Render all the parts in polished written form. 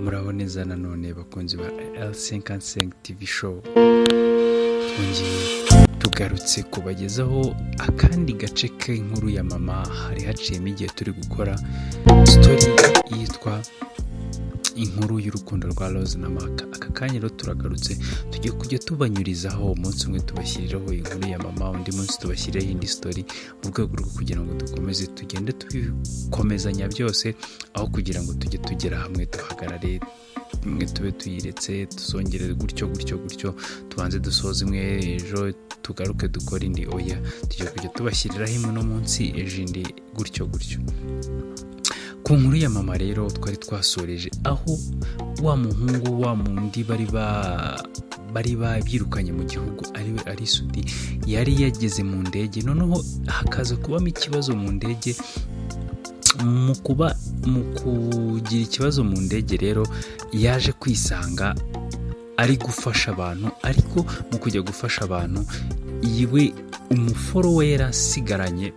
Muraho neza nanone, bakunzi ba L55 TV Show. Twongeye tugarutse kubagezaho akandi gace k'inkuru ya mama. Hari haciyemo igihe turi gukora story yitwa "Inkuru y'urukundo rwa Rose na Mark". Aka kanya rero turagarutse, tugiye kujya tubanyurizaho. Umunsi umwe tubashyiriraho inkuru ya mama, undi munsi tubashyirireho indi story, mu rwego rwo kugira ngo dukomeze tugende tubikomezanya byose, aho kugira ngo tujye tugera hamwe duhagarare, imwe tube tuyiretse, tuzongere gutyo gutyo gutyo, tubanze dusoze imwe, ejo tugaruke dukore indi. Oya, tugiye kujya tubashyiriraho imwe uno munsi, ejo indi, gutyo gutyo. Ku nkuru ya mama rero, twari twasoreje aho wa muhungu wa mundi bari babirukanye mu gihugu, ariwe Ally Soudy, yari yageze mu ndege, noneho hakaza kubamo ikibazo mu ndege. Mu kugira ikibazo mu ndege rero, yaje kwisanga ari gufasha abantu, ariko mu kujya gufasha abantu yiwe, umuforo we yari asigaranye,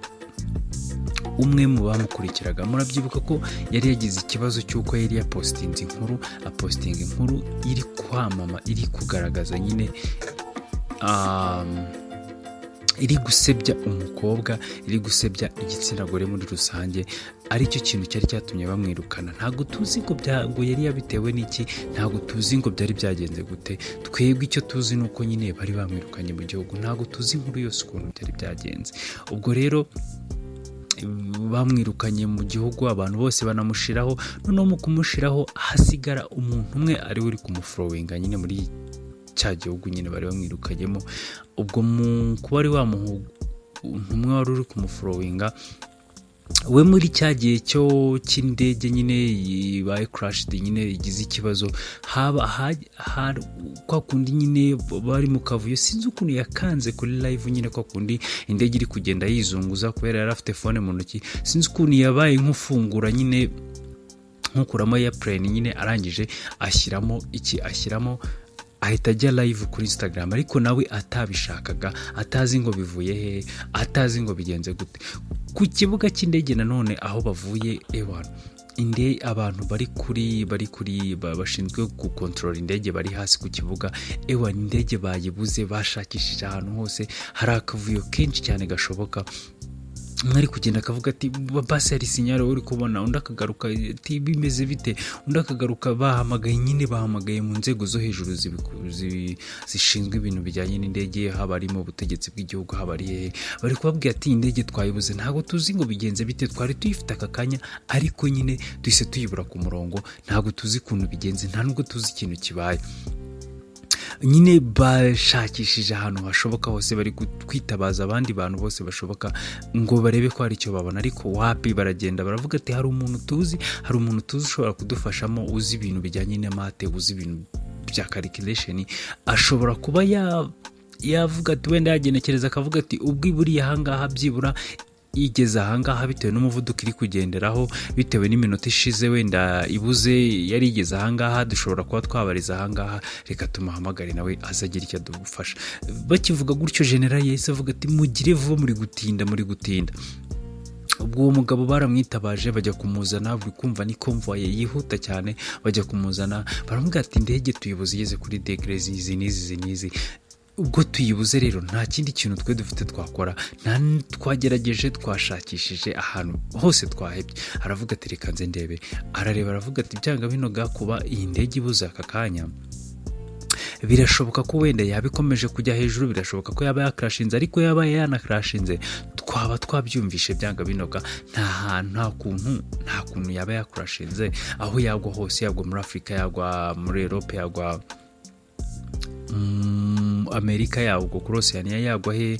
umwe mu bamukurikiraga, murabyibuka ko yari yagize ikibazo cy'uko yari yapositinze inkuru, apositinga inkuru iri kwamama, iri kugaragaza nyine, iri gusebya umukobwa, iri gusebya igitsina gore muri rusange, aricyo kintu cyari cyatumye bamwirukana. Ntabwo tuzi ngo ngo yari yabitewe n'iki, ntabwo tuzi ngo byari byagenze gute. Twebwe icyo tuzi ni uko nyine bari bamwirukanye mu gihugu. Ntabwo tuzi inkuru yose ukuntu byari byagenze. Ubwo rero bamwirukanye mu gihugu, abantu bose banamushiraho. Noneho mu kumushiraho hasigara umuntu umwe ari we uri kumufollowinga nyine muri cya gihugu nyine bari bamwirukanyemo. Ubwo mu kuba ari wa muntu umwe wari uri kumufollowinga we muri cya gihe cyo cy'indege nyine ibaye crashed, nyine igize ikibazo, haba kwa kundi nyine bari mu kavuyo, sinzi ukuntu yakanze kuri live nyine, kwa kundi indege iri kugenda yizunguza, kubera yari afite phone mu ntoki, sinzi ukuntu yabaye nk'ufungura nyine, nkukuramo airplane nyine, arangije ashyiramo iki, ashyiramo, ahita ajya live kuri Instagram, ariko nawe atabishakaga, atazi ngo bivuye hehe, atazi ngo bigenze gute. Ku kibuga cy'indege nanone aho bavuye, ewana inde, abantu bari kuri bashinzwe gukontorora indege bari hasi ku kibuga, ewana indege bayibuze, bashakishije ahantu hose, hari akavuyo kenshi cyane gashoboka. Umwe ari kugenda akavuga ati: "Basi hari signal uri kubona?" Undi akagaruka ati: "Bimeze bite?" Undi akagaruka. Bahamagaye nyine, bahamagaye mu nzego zo hejuru zishinzwe ibintu bijyanye n'indege, haba ari mu butegetsi bw'igihugu, haba ari hehe, bari kubabwira ati: "Indege twayibuze, ntabwo tuzi ngo bigenze bite. Twari tuyifite aka kanya, ariko nyine duhise tuyibura ku murongo. Ntabwo tuzi ukuntu bigenze, nta nubwo tuzi ikintu kibaye." Nyine bashakishije ahantu hashoboka hose, bari kwitabaza abandi bantu bose bashoboka ngo barebe ko hari icyo babona, ariko wapi. Baragenda baravuga ati: "Hari umuntu tuzi, hari umuntu tuzi ushobora kudufashamo, uzi ibintu bijyanye na math, uzi ibintu bya calculation, ashobora kuba yavuga ati, wenda yagenekereza akavuga ati ubwo iburiye ahangaha, byibura igeze ahangaha, bitewe n'umuvuduko iri kugenderaho, bitewe n'iminota ishize wenda ibuze, yari igeze ahangaha, dushobora kuba twabariza ahangaha. Reka tumuhamagare nawe azagira icyo adufasha." Bakivuga gutyo, general yahise avuga ati: "Mugire vuba, muri gutinda, muri gutinda." Ubwo uwo mugabo baramwitabaje, bajya kumuzana. Buri kumva ni convoy yihuta cyane. Bajya kumuzana, baramubwira ati: "Indege tuyibuze igeze kuri degré izi n'izi, izi n'izi. Ubwo tuyibuze rero, nta kindi kintu twe dufite twakora, nta twagerageje, twashakishije ahantu hose, twahebye." Aravuga ati: "Reka nze ndebe." Arareba, aravuga ati: "Byanga binoga, kuba iyi ndege ibuze aka kanya, birashoboka ko wenda yaba ikomeje kujya hejuru, birashoboka ko yaba yakrashinze, ariko yaba yanakrashinze twaba twabyumvishe. Byanga binoga, nta hantu, nta kuntu yaba yakrashinze. Aho yagwa hose, yagwa muri Afurika, yagwa muri Erope, yagwa Amerika, yagwa kuri Osiyaniya, yagwa he,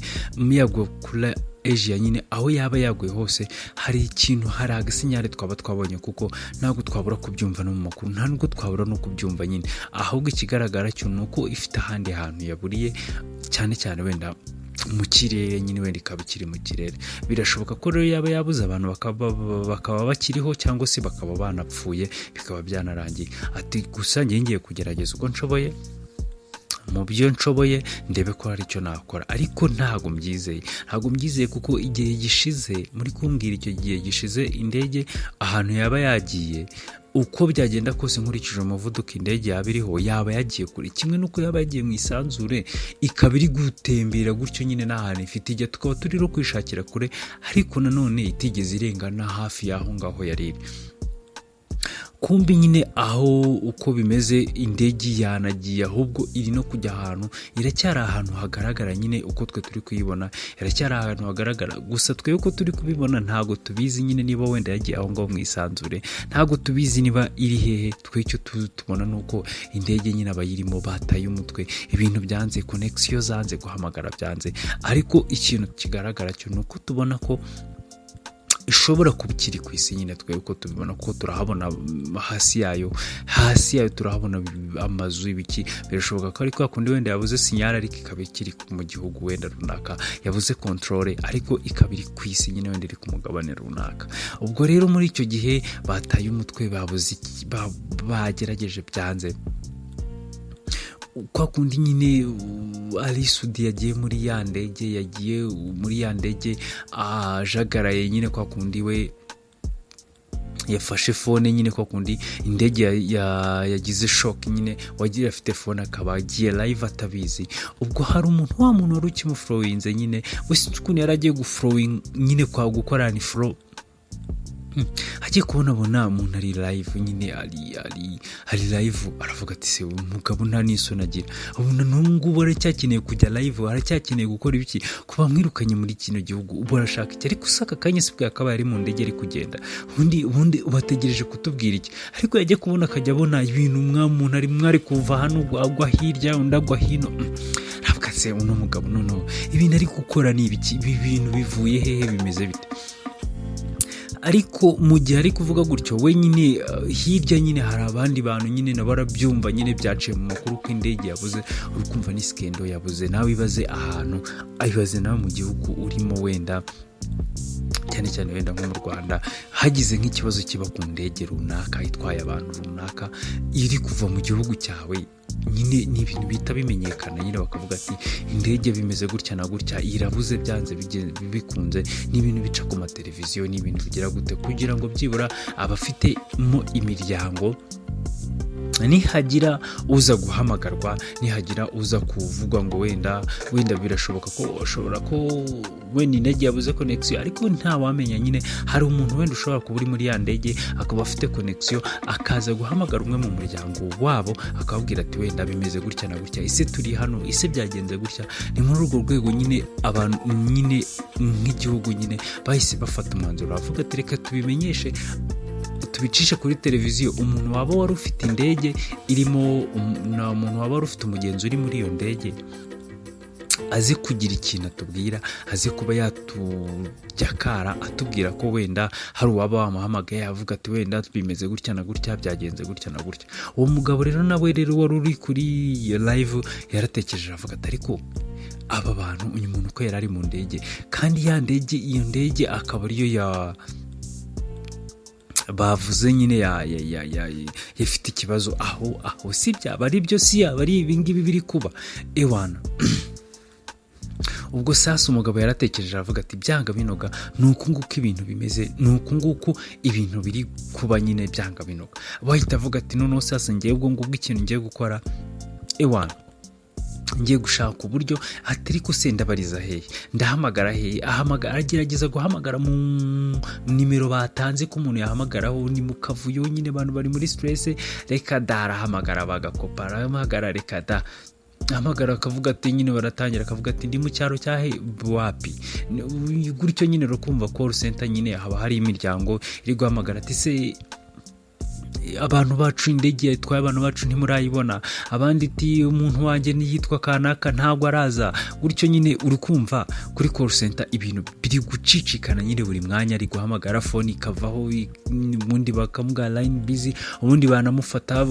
yagwa kuri Asia nyine, aho yaba yaguye hose, hari ikintu, hari agasignal twaba twabonye, kuko ntabwo twabura kubyumva no mu makuru, nta nubwo twabura no kubyumva nyine. Ahubwo ikigaragara cyo ni uko ifite ahandi hantu yaburiye, cyane cyane wenda mu kirere nyine, wenda ikaba ikiri mu kirere. Birashoboka ko rero yaba yabuze, abantu bakaba bakiriho, cyangwa se bakaba banapfuye, bikaba byanarangiye." Ati: "Gusa ngiye kugerageza uko nshoboye, mu byo nshoboye, ndebe ko hari icyo nakora, ariko ntabwo mbyizeye, ntabwo mbyizeye, kuko igihe gishize muri kumbwira, icyo gihe gishize, indege ahantu yaba yagiye." Uko byagenda kose, nkurikije umuvuduko indege yaba iriho, yaba yagiye kure, kimwe n'uko yaba yagiye mu isanzure, ikaba iri gutembera gutyo nyine n'ahantu ifite ijya, tukaba turi no kwishakira kure, ariko nanone itigeze irengana hafi y'aho ngaho yari iri. Kumbi nyine aho uko bimeze, indege yanagiye, ahubwo iri no kujya ahantu, iracyari ahantu hagaragara nyine. Uko twe turi kuyibona, iracyari ahantu hagaragara gusa. Twe uko turi kubibona, ntabwo tubizi nyine niba wenda yagiye aho ngaho mu isanzure, ntabwo tubizi niba iri hehe. Twe icyo tubona ni uko indege nyine abayirimo bataye umutwe, ibintu byanze, connexion zanze, guhamagara byanze. Ariko ikintu kigaragara cyo ni uko tubona ko ishobora kuba ikiri ku isi nyine. Twe uko tubibona, kuko turahabona hasi yayo turahabona amazu, ibiki. Birashoboka ko ari kwa kundi wenda yabuze signal, ariko ikaba ikiri mu gihugu wenda runaka, yabuze contrôle, ariko ikaba iri ku isi nyine, wenda iri ku mugabane runaka. Ubwo rero muri icyo gihe bataye umutwe, babuze, bagerageje byanze. Kwa kundi nyine Ally Soudy yagiye muri ya ndege, yagiye muri ya ndege ajagaraye nyine, kwa kundi we yafashe phone nyine, kwa kundi indege yagize choc nyine, wagiye afite phone akaba agiye live atabizi. Ubwo hari umuntu, wa muntu wari ukimufollowinze nyine, we sinzi ukuntu yari agiye gufollowing nyine, kwa gukora ni follow, agiye kubonabona umuntu ari live nyine, ari live. Aravuga ati: "Se umugabo nta n'isoni agira? Ubona n'ubu ngubu aracyakeneye kujya live, aracyakeneye gukora ibiki? Kuba mwirukanye muri kino gihugu, ubu arashaka iki?" Ariko usaka akanya si bwo yakabaye ari mu ndege ari kugenda. Ubundi ubategereje kutubwira iki? Ariko yajya kubona, akajya abona ibintu, muntu ari mwari kuva hano agwa hirya, undi agwa hino. Aravuga: "Se uno mugabo noneho ibintu ari gukora ni ibiki? Ibi bintu bivuye hehe? Bimeze bite?" Ariko mu gihe ari kuvuga gutyo wenyine, hirya nyine hari abandi bantu nyine nabo barabyumva nyine, byaciye mu makuru ko indege yabuze. Uri kumva ni scandal yabuze. Nawe ibaze ahantu, ibaze nawe mu gihugu urimo, wenda cyane cyane wenda nko mu Rwanda, hagize nk'ikibazo kiba ku ndege runaka itwaye abantu runaka, iri kuva mu gihugu cyawe nyine, ni ibintu bihita bimenyekana nyine, bakavuga ati: "Indege bimeze gutya na gutya, irabuze." Byanze bikunze ni ibintu bica ku mateleviziyo, ni ibintu bigira gute, kugira ngo byibura abafitemo imiryango, nihagira uza guhamagarwa, nihagira uza kuvugwa ngo wenda birashoboka ko ushobora ko wenda indege yabuze connexion, ariko ntawamenya nyine, hari umuntu wenda ushobora kuba uri muri ya ndege akaba afite connexion, akaza guhamagara umwe mu muryango wabo, akababwira ati: "Wenda bimeze gutya na gutya, ese turi hano, ese byagenze gutya?" Ni muri urwo rwego nyine abantu nyine nk'igihugu nyine bahise bafata umwanzuro, bavuga ati: "Reka tubimenyeshe, tubicishe kuri televiziyo. Umuntu waba wari ufite indege irimo umuntu waba wari ufite umugenzi uri muri iyo ndege, aze kugira ikintu atubwira, aze kuba yatujyakara, atubwira ko wenda hari uwaba wamuhamagaye avuga ati wenda bimeze gutya na gutya, byagenze gutya na gutya." Uwo mugabo rero nawe rero wari uri kuri iyo live yaratekereje, aravuga ati: "Ariko aba bantu, uyu muntu ko yari ari mu ndege, kandi ya ndege, iyo ndege akaba ariyo ya bavuze nyine ya ya ya ya ifite ikibazo, aho si byaba ari byo? Si yaba ari ibingibi biri kuba ewana?" Ubwo sasa umugabo yaratekereje, aravuga ati: "Byanga binoga ni uku nguku ibintu bimeze, ni uku nguku ibintu biri kuba nyine, byanga binoga." Bahita avuga ati: "Noneho sasa ngewe ubwo ngubwo ikintu ngiye gukora, ewana, ngiye gushaka uburyo." Ati: "Ariko se ndabariza hehe? Ndahamagara hehe?" Ahamagara, agerageza guhamagara mu nimero batanze ko umuntu yahamagaraho, ni mu kavuyo nyine, abantu bari muri stress. Reka da, arahamagara bagakopa, arahamagara, reka da, ahamagara akavuga ati nyine baratangira, akavuga ati: "Ndi mu cyaro cyahe, wapi." Gutyo nyine urakumva call center nyine haba hari imiryango iri guhamagara ati: "Se abantu bacu, indege yatwaye abantu bacu ntimurayibona?" Abandi iti: "Umuntu wanjye niyitwa kanaka ntabwo araza." Gutyo nyine uri kumva kuri call center ibintu biri gucicikana nyine, buri mwanya ari guhamagara, phone ikavaho, ubundi bakamuga line busy, ubundi banamufata,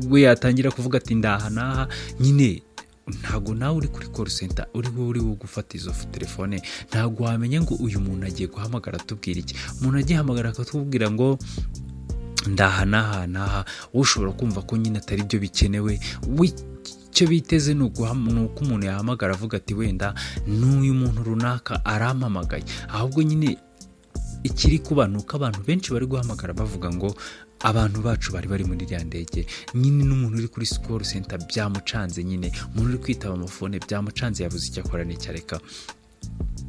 we yatangira kuvuga ati: "Ndaha n'aha." Nyine ntabwo nawe uri kuri call center, uri wowe uri gufata izo telefone, ntabwo wamenya ngo uyu muntu agiye guhamagara atubwira iki. Umuntu agihamagara akatubwira ngo: "Ndaha n'aha n'aha," wowe ushobora kumva ko nyine atari byo bikenewe. Icyo biteze ni uko umuntu yahamagara avuga ati: "Wenda n'uyu muntu runaka arampamagaye." Ahubwo nyine Ikiri kuba ni uko abantu benshi bari guhamagara bavuga ngo abantu bacu bari bari muri iriya ndege nyine. N'umuntu uri kuri call center byamucanze nyine, umuntu uri kwitaba amafone byamucanze, yabuze icyo akora n'icyo areka.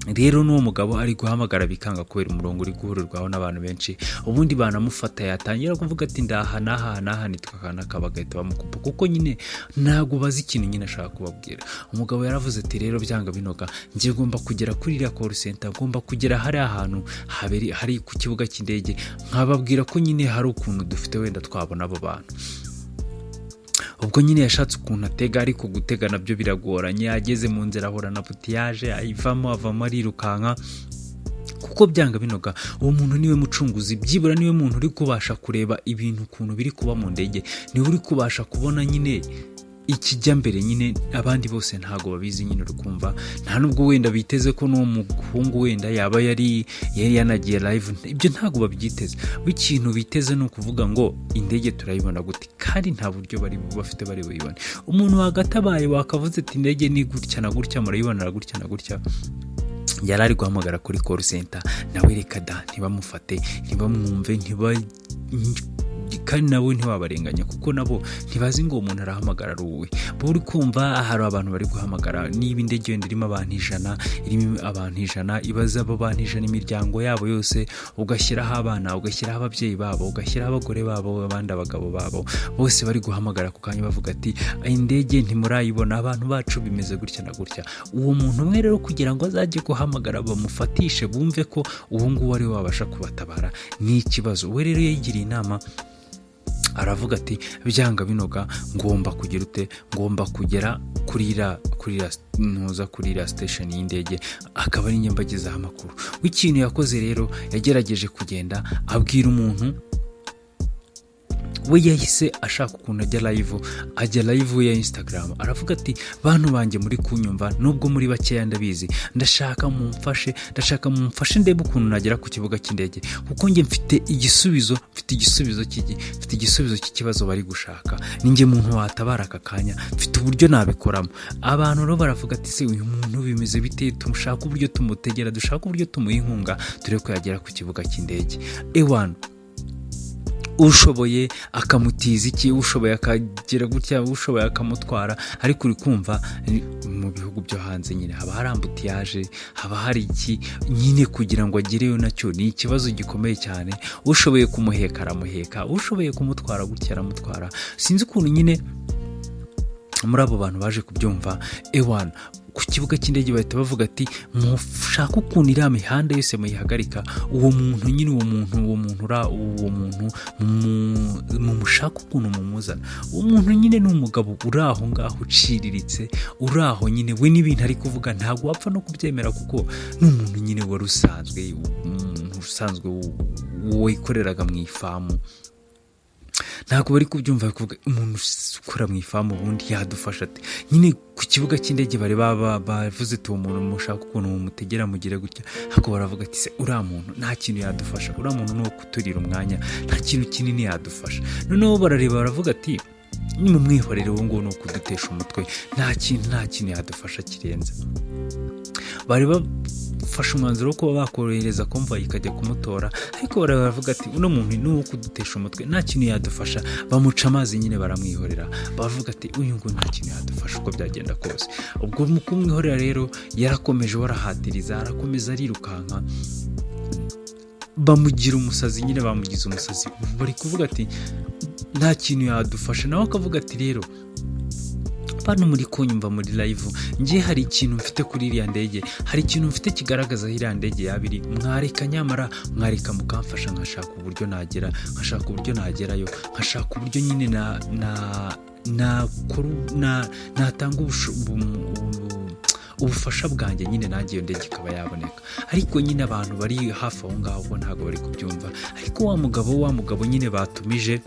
Rero n'uwo mugabo ari guhamagara bikanga kubera umurongo uri guhurirwaho n'abantu benshi. Ubundi banamufata, yatangira kuvuga ati: "Ndaha n'aha n'aha, nitwa kanaka," bagahita bamukupa, kuko nyine ntabwo bazi ikintu nyine ashaka kubabwira. Umugabo yaravuze ati: "Rero byanga binoga, njye ngomba kugera kuri iriya call center, ngomba kugera hariya hantu hari ku kibuga cy'indege, nkababwira ko nyine hari ukuntu dufite wenda twabona abo bantu." Ubwo nyine yashatse ukuntu atega, ariko gutega nabyo biragoranye. Ageze mu nzira ahura na embouteillage, ayivamo, avamo arirukanka, kuko byanga binoga uwo muntu niwe mucunguzi, byibura niwe muntu uri kubasha kureba ibintu ukuntu biri kuba mu ndege, niwe uri kubasha kubona nyine ikijya mbere nyine. Abandi bose ntabwo babizi nyine. Uri kumva, nta nubwo wenda biteze ko n'uwo muhungu wenda yaba yari yanagiye live, ibyo ntabwo babyiteze. Ikintu biteze ni ukuvuga ngo indege turayibona gute, kandi nta buryo bari bafite bari buyibone. Umuntu wagatabaye wakavuze ati: "Indege ni gutya na gutya, murayibonera gutya na gutya," yari ari guhamagara kuri call center, nawe reka da, ntibamufate, ntibamwumve, ntiba kandi nabo ntiwabarenganya, kuko nabo ntibazi ngo uwo muntu arahamagara ari uwe. Bo uri kumva hari abantu bari guhamagara, niba indege wenda irimo abantu 100, irimo abantu 100, ibaze abo bantu 100, imiryango yabo yose, ugashyiraho abana, ugashyiraho ababyeyi babo, ugashyiraho abagore babo, abandi abagabo babo, bose bari guhamagara ku kanya bavuga ati: "Indege ntimurayibona, abantu bacu bimeze gutya na gutya." Uwo muntu umwe rero, kugira ngo azajye guhamagara bamufatishe, bumve ko uwo nguwo ari we wabasha kubatabara, ni ikibazo. We rero yigiriye inama, aravuga ati: "Byanga binoga ngomba kugira ute? Ngomba kugera kuri iriya ntuza, kuri iriya station y'indege, akaba ari njye mbagezaho amakuru." W'ikintu yakoze rero, yagerageje kugenda abwira umuntu. We yahise ashaka ukuntu ajya live, ajya live ya Instagram, aravuga ati: "Bantu banjye muri kunyumva, nubwo muri bakeya ndabizi, ndashaka mumfashe, ndashaka mumfashe ndebe ukuntu nagera ku kibuga cy'indege, kuko njye mfite igisubizo, mfite igisubizo cy'ikibazo bari gushaka. Ninjye muntu watabara aka kanya, mfite uburyo nabikoramo." Abantu rero baravuga ati: "Se uyu muntu bimeze bite? Tumushaka uburyo tumutegera, dushaka uburyo tumuha inkunga, turebe ko yagera ku kibuga cy'indege." Ewana, ushoboye akamutiza iki, ushoboye akagira gutya, ushoboye akamutwara. Ariko uri kumva mu bihugu byo hanze nyine haba hari embouteillage, haba hari iki nyine, kugira ngo agereyo nacyo ni ikibazo gikomeye cyane. Ushoboye kumuheka aramuheka, ushoboye kumutwara gutya aramutwara. Sinzi ukuntu nyine muri abo bantu baje kubyumva. Ewana, ku kibuga cy'indege bahita bavuga ati: "Mushake ukuntu iriya mihanda yose muyihagarika, uwo muntu nyine, uwo muntu uwo muntu mumushake ukuntu mumuzana." Uwo muntu nyine ni umugabo uri aho ngaho uciriritse, uri aho nyine. We n'ibintu ari kuvuga ntabwo wapfa no kubyemera, kuko ni umuntu nyine wari usanzwe, umuntu usanzwe wikoreraga mu ifamu. Ntabwo bari kubyumva, bari kuvuga: "Umuntu ukora mu ifamu ubundi yadufasha ate?" Nyine ku kibuga cy'indege bari bavuze ati: "Uwo muntu mushaka ukuntu mumutegera, mugire gutya." Ariko baravuga ati: "Se uriya muntu nta kintu yadufasha, uriya muntu ni uwo kuturira umwanya, nta kintu kinini yadufasha." Noneho barareba baravuga ati: "Nimumwihorere, uwo nguwo ni ukudutesha umutwe, nta kintu yadufasha kirenze." Bari bafashe umwanzuro wo kuba bakorohereza convoy ikajya kumutora, ariko baravuga ati: "Uno muntu ni uwo kudutesha umutwe, nta kintu yadufasha." Bamuca amazi nyine, baramwihorera, bavuga ati: "Uyu nguyu nta kintu yadufasha uko byagenda kose." Ubwo mu kumwihorera rero, yarakomeje, warahatiriza, arakomeza arirukanka, bamugira umusazi nyine, bamugize umusazi. Bari kuvuga ati: "Nta kintu yadufasha." Nawe akavuga ati: "Rero bano muri kunyumva muri live, njye hari ikintu mfite kuri iriya ndege, hari ikintu mfite kigaragaza aho iriya ndege yaba iri. Mwareka nyamara, mwareka mukamfasha, nkashaka uburyo nagera, nkashaka uburyo nagerayo, nkashaka uburyo nyine na nakora, natanga ubufasha bwanjye nyine, nanjye iyo ndege ikaba yaboneka." Ariko nyine abantu bari hafi aho ngaho bo ntabwo bari kubyumva. Ariko wa mugabo nyine batumije,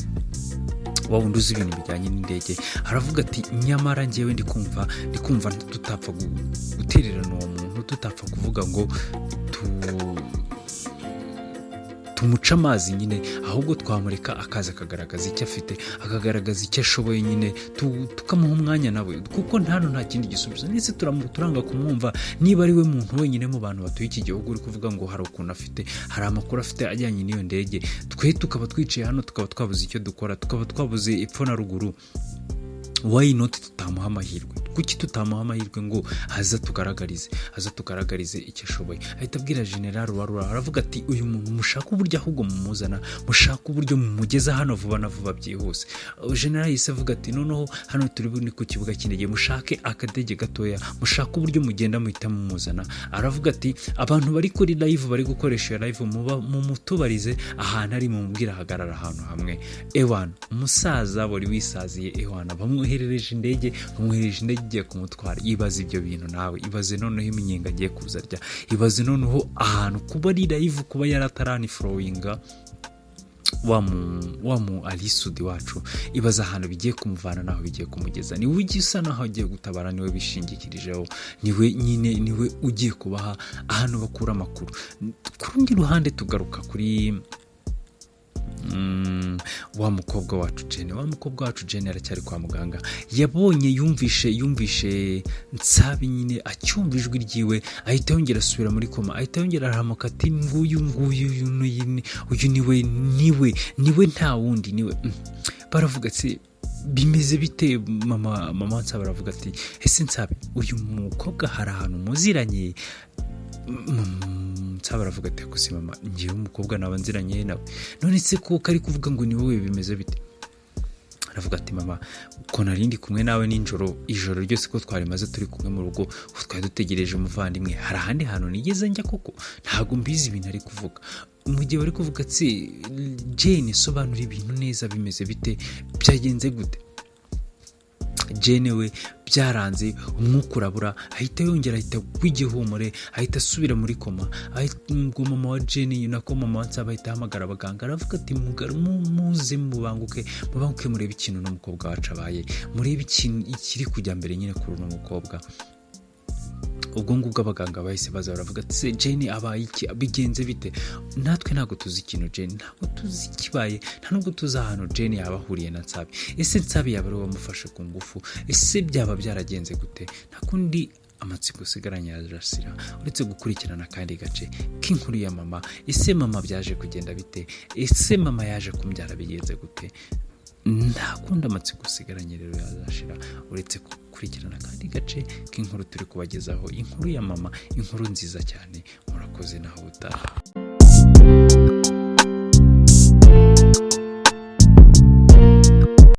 wa wundi uzi ibintu bijyanye n'indege, aravuga ati: "Nyamara ngewe ndi kumva tutapfa gutererana uwo muntu, tutapfa kuvuga ngo Tumuca amazi nyine, ahubwo twamureka akaza akagaragaza icyo afite, akagaragaza icyo ashoboye nyine, tukamuha umwanya nawe, kuko hano nta kindi gisubizo. Ndetse turanga kumwumva niba ari we muntu wenyine mu bantu batuye iki gihugu uri kuvuga ngo hari ukuntu afite, hari amakuru afite ajyanye n'iyo ndege, twe tukaba twicaye hano, tukaba twabuze icyo dukora, tukaba twabuze epfo na ruguru. Why not tutamuha amahirwe? Kuki tutamuha amahirwe ngo aza tugaragarize icyo ashoboye? Ahita abwira general warura, aravuga ati: "Uyu muntu mushaka uburyo ahubwo mumuzana, mushaka uburyo mumugeza hano vuba na vuba byihuse." General yahise avuga ati: "Noneho hano turi ni ku kibuga cy'indege, mushake akadege gatoya, mushake uburyo mugenda muhita mumuzana." Aravuga ati: "Abantu bari kuri live, bari gukoresha iyo live, muba mumutubarize ahantu ari, mumubwire ahagarara ahantu hamwe." Ewana, umusaza wari wisaziye, ewana, bamwoherereje indege igiye kumutwara. Ibaze ibyo bintu nawe, ibaze noneho iminyenga agiye kuza arya, ibaze noneho ahantu kuba ari live, kuba yarataranifollowinga wa mu Ally Soudy wacu, ibaze ahantu bigiye kumuvana n'aho bigiye kumugeza. Niwe ugiye, usa naho agiye gutabara, niwe bishingikirijeho, niwe nyine, niwe ugiye kubaha ahantu bakura amakuru. Ku rundi ruhande tugaruka kuri wa mukobwa wacu Jene. Wa mukobwa wacu Jene aracyari kwa muganga. Yabonye, yumvishe Nsabi nyine, acyumva ijwi ryiwe ahita yongera asubira muri koma, ahita yongera arahamuka ati: "Nguyu, nguyu, uyu uyu niwe, niwe, niwe, nta wundi niwe." Baravuga ati: "Bimeze bite, mama?" Mama Nsabi aravuga ati: "Ese Nsabi, uyu mukobwa hari ahantu muziranye?" Nsabi aravuga ati: "Gusa mama, ngewe umukobwa naba nziranye nawe? None se ko kari kuvuga ngo ni wowe, bimeze bite?" Aravuga ati: "Mama, ko nari ndi kumwe nawe nijoro, ijoro ryose ko twarimaze turi kumwe mu rugo, ko twari dutegereje umuvandimwe, hari ahandi hantu nigeze njya koko? Ntabwo mbizi ibintu ari kuvuga." Mu gihe bari kuvuga ati: "Jane, sobanura ibintu neza, bimeze bite, byagenze gute?" Jane we byaranze, umwuka urabura, ahita yongera ahita agwa igihumure, ahita asubira muri koma. Ubwo mama wa Jane, nako mama wa Nsaba, ahita ahamagara abaganga, aravuga ati: "Muze mubanguke, mubanguke murebe ikintu n'umukobwa wacu abaye, murebe ikintu ikiri kujya mbere nyine kuri uno mukobwa." Ubwo ngubwo abaganga bahise baza, baravuga ati: "Se Jane abaye iki? Bigenze bite? Natwe ntabwo tuzi ikintu Jane, ntabwo tuzi ikibaye, nta nubwo tuzi ahantu Jane yaba ahuriye na Nsabi. Ese Nsabi yaba ari we wamufashe ku ngufu? Ese byaba byaragenze gute?" Nta kundi amatsiko usigaranye arasira uretse gukurikirana akandi gace k'inkuru ya mama. Ese mama byaje kugenda bite? Ese mama yaje kumbyara bigenze gute? Nta kundi amatsiko usigaranye rero yazashira uretse gukurikirana akandi gace k'inkuru turi kubagezaho, inkuru ya mama, inkuru nziza cyane. Murakoze, naho utaha.